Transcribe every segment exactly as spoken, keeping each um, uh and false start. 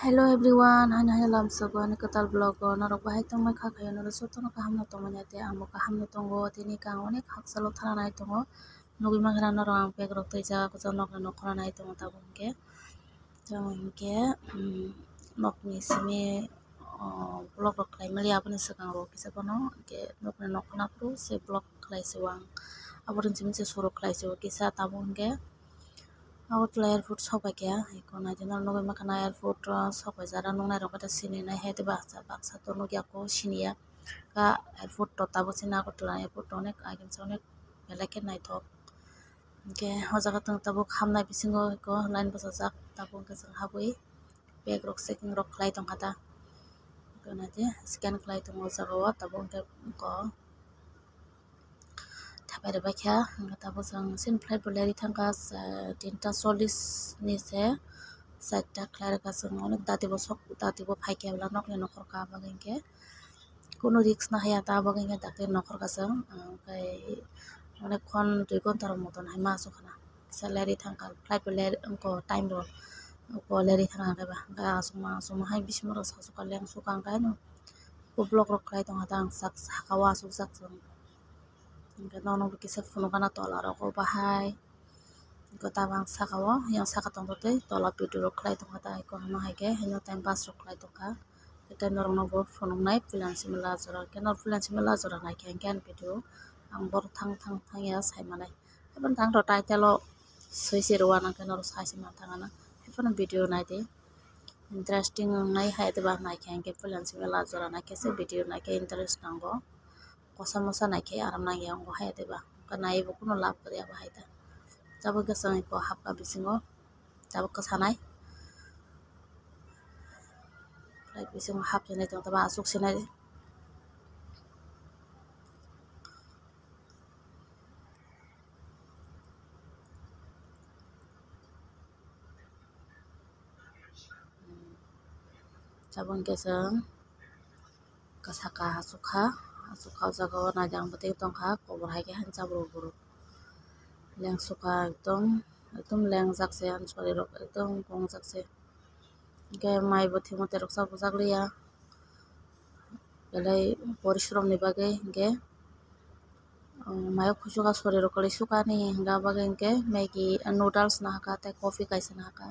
Hello everyone, haino haino lamsogo ani kwtal vlog o norok bahai tongmai kha khayo norok jotono kaham no tongmani ate ang bo kaham no tongo. Tini khe ang onek hakchalo thana nai tongo, nugui mankha na norok ang bag rok twi jak jak nokni nokhora nai tongo tabuk hinkhe. Tamo hinkhe, um, nokni simi, o, vlog rok khlai mali aboni swkang rok kisa bono hinkhe nokni nokhora phuru se vlog khlai se o ang. Aboni simi se surok khlai se o kisa tabuk hinkhe. Agartala airport sok bai khe, eko naidi norok nugui mankha na airport o sok bai jara nuknai rok khe sini nai hai tei baksa baksa to nukya kho siniya. Ka airport to tabuk sini Agartala airport to onek agini se onek belai khe naithok. Hinkhe o jaga tong tabuk hamnai bisingo eko line bwchajak tabuk hinkhe chwng habwi bag rok checking rok khlai tongkha ta. Eko naidi scan khlai tongo o jaga o tabuk hinkhe eko. Thapai rwbaikha, hwnkhe tabuk chwng chini flight bo lerwi thangkha, ah, tinta chollish ni se charta khlai rwkha chwng, onek dati bo sok, dati bo phaikhe bwla nokni nokhorka, aboni hinkhe kunu risk nahaya ta, aboni hinkhe dakti nokhorka chwng, ah, onek khon dui ghonta rok motom hai ma aswk khna. Kisa lerwi thangkha, flight bo ler-, wngkha time bo, wngkha lerwi thangkha khe ba, hwnkhe aswkma aswkma hai bisingo rw sasukha, lengsukha, hwnkhe haino vlog rok khlai tongkha ta ang sak, saka o aswk jak chwng. Hwnkhe nono bo kisa phunukgana tola rogo bahai. Hwnkhe tabang saka o, yang saka tongtwtwi tola video rok khlai tongkha ta, eko hwnma hai khe haino time pass rok khlai tongkha. Tei norokno bo phunuknai puila simi la jora, hwnkhe norok puila simi la jora naikha hwnkhe ani video ang borok thang thang thang ya saimanai. Haphano tang rw title o swi se rw uanang khe norok sai se man thang anw. Haphano video nai di. Interesting wngnai hai tei ba naikhe hinkhe puila simi la jora naikhe se video naikhe interest nango. Kosa mosa naikhe aram nangya wngo hai tei ba. Hwnkhe naiwi bo kunu lab kwrwi abo hai ta. Tabuk khe chwng eko hapkha bisingo. Tabuk kwsa nai. Flight bisingo hap se nai tong taba aswk se nai. Tabuk hwnkhe chwng saka aswk kha, aswk kha o jaga o naidi ang bwtwi tongkha kobor hai khe hansa borok borok lengsukha ekdom, ekdom lengjak se ani sori rok ekdom gongjak se. Hwnkhe mai bo thwima terok cha bujak liya belai porisromni bagwi hwnkhe. Mayo khuisukha, sorirok kwlwi sukha ani hwnka bagwi hinkhe Maggi, noodles nahakha tei coffee kaisa nahakha.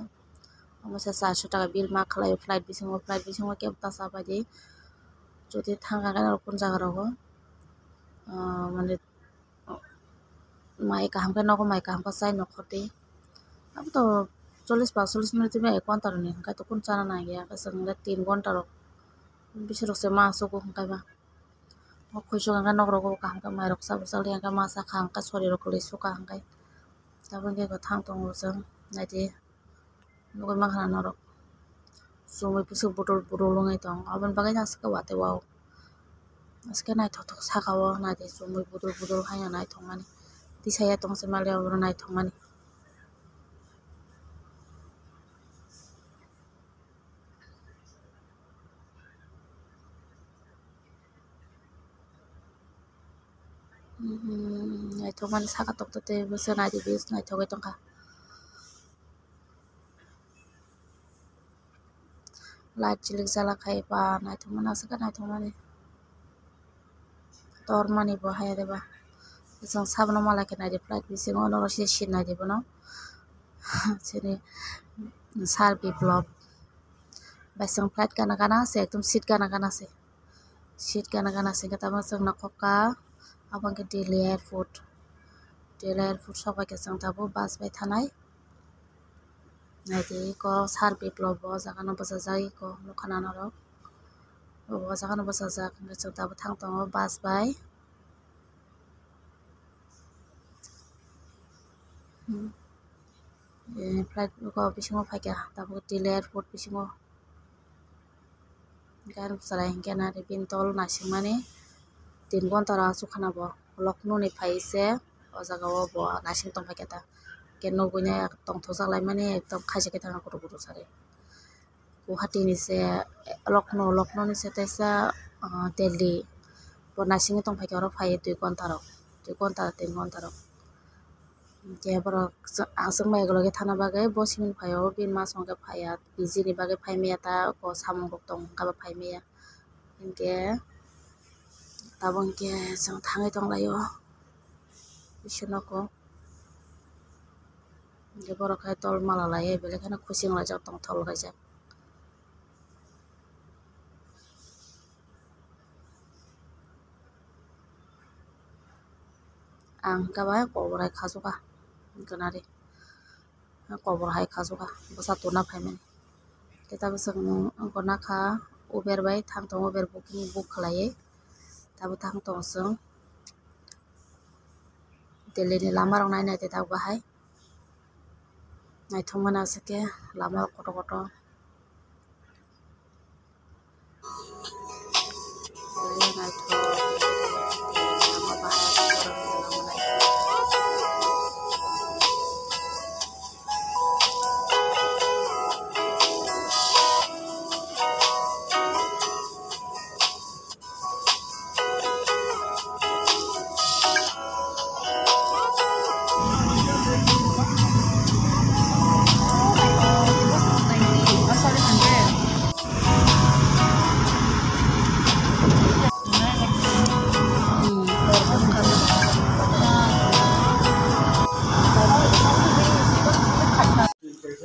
Omo se charso taka bill ma khlaio flight bisingo, flight bisingo kebo ta cha pai di. Jodi thangkha khe norok kunu jaga rogo, ah, mane, mai kaham khe nogo, mai kaham khe chai nokhordi. Aboto chollish paanchchollish minute twi bai ek ghonta rwni hwnkhe to kunu chana nangya, chwng le tin ghonta rok bisirok se ma achugo hwnkhe ba. O khuisuk hwnkhe nok rogo kaham khe mairok cha bwchak liya hwnkhe ma cha kha hwnkhe sorirok kwlwi sukha hwnkhe. Tabuk hwnkhe bo thang tongo chwng naidi nugui mankha na norok chumui bwswk budul budul wngwi tong aboni bagwi aswk watwi o aswk khe naithothok saka o naidi chumui budul budul haino naithokmani tisaya tongse mali obono naithokmani. Naithokmani saka tokto tei bwswk naidi base naithogwi tongkha. Light chilik jala khai ba naithokmani aswk khe naithokmani. Tormani bo hai de ba. Chwng sabono malai khe naidi flight bisingo norok se seat naidi bono. Chini sir biplop bai chwng flight gana gana se ekdom seat gana gana se. Seat gana gana se hwnkhe tabuk chwng nokhorka abo hwnkhe Delhi airport. Delhi airport sok bai khe chwng tabuk bus bai thanai. Naidi eko sir biplop bo o jaga no bwchajak eko nukha na norok. O jaga no bwchajak hwnkhe chwng tabuk thang tongo bus bai. Flight o bisingo phaikha tabuk Delhi airport bisingo. Gari bwchwlai hinkhe nari bini tol naisingmani tin ghonta rok aswk khana bo Lucknow ni phai se o jaga o bo naising tongphaikha ta. Hwnkhe nugui nai tongthokjak laimani ekdom khaisa khe thangkha kutuk kutuk sari. Guwahati ni se Lucknow, Lucknow ni se teisa Delhi bo naisingwi tongphaikha oro phaiwi dui ghonta rok, dui ghonta tin ghonta rok. Hinkhe borok chw-, ang chwngbai ukulukhe thana bagwi bo simi phaio, bini ma songkhe phaiya, P G ni bagwi phaimaya ta, o samung rok tong wngkha bo phaimaya. Hinkhe tabuk hinkhe chwng thangwi tonglaio, bisingo nugo. Hinkhe borok khe tol mala laiwi belai kheno khuching laijak tong, tol kaijak. Ang khe bai kobor hai khajokha, gwnari kobor hai khajokha bwsa tuna phaimani. Khe tabuk chwng wngkha Uber bai thang tongo, Uber booking, book khlaiwi tabuk thang tongo chwng. Delhi ni lama rok nai nai tei tabuk bahai naithok mani aswk khe lama rok kotor kotor.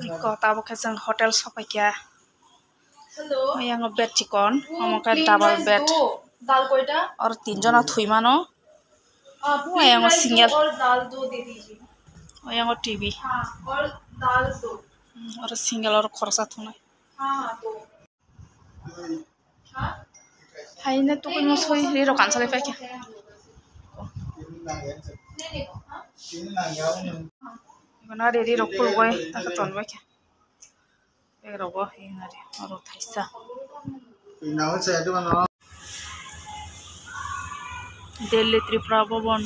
Iko tabuk khe chwng hotel sopaikha. Hello. Oyango bed chikon, omo khe double bed. Oro tinjona thwi mano. Oyango single. Oyango T V. Oro single, oro khoroksa thwngnai. Haino tugui mosoi ri rok kansalai paikha. Ibono ri rok phulugoi taka tonbaikha. Bag rogo hinari oro thaisa. Delhi Tripura Bhavan.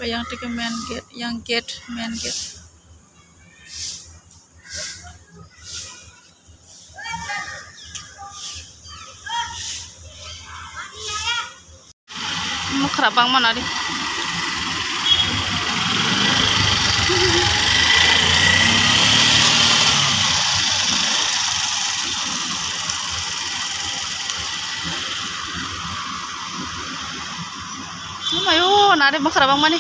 Yang tike main gate, yang gate, main gate. Mwkhra bangma nari. Mayo nari mwkhra bangmani.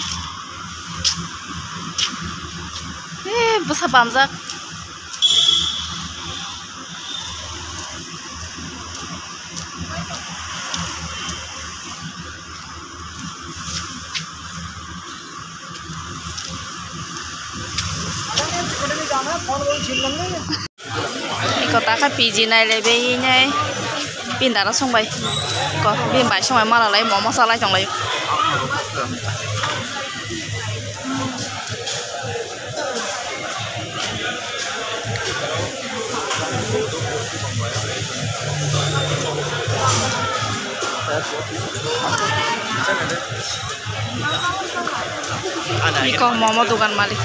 Eh, bwsa bamjak. Iko taka P G nai le be nai pindaro songbai. Ko bini bai songbai mala lai momo salai tonglai. Iko momo dogan malik.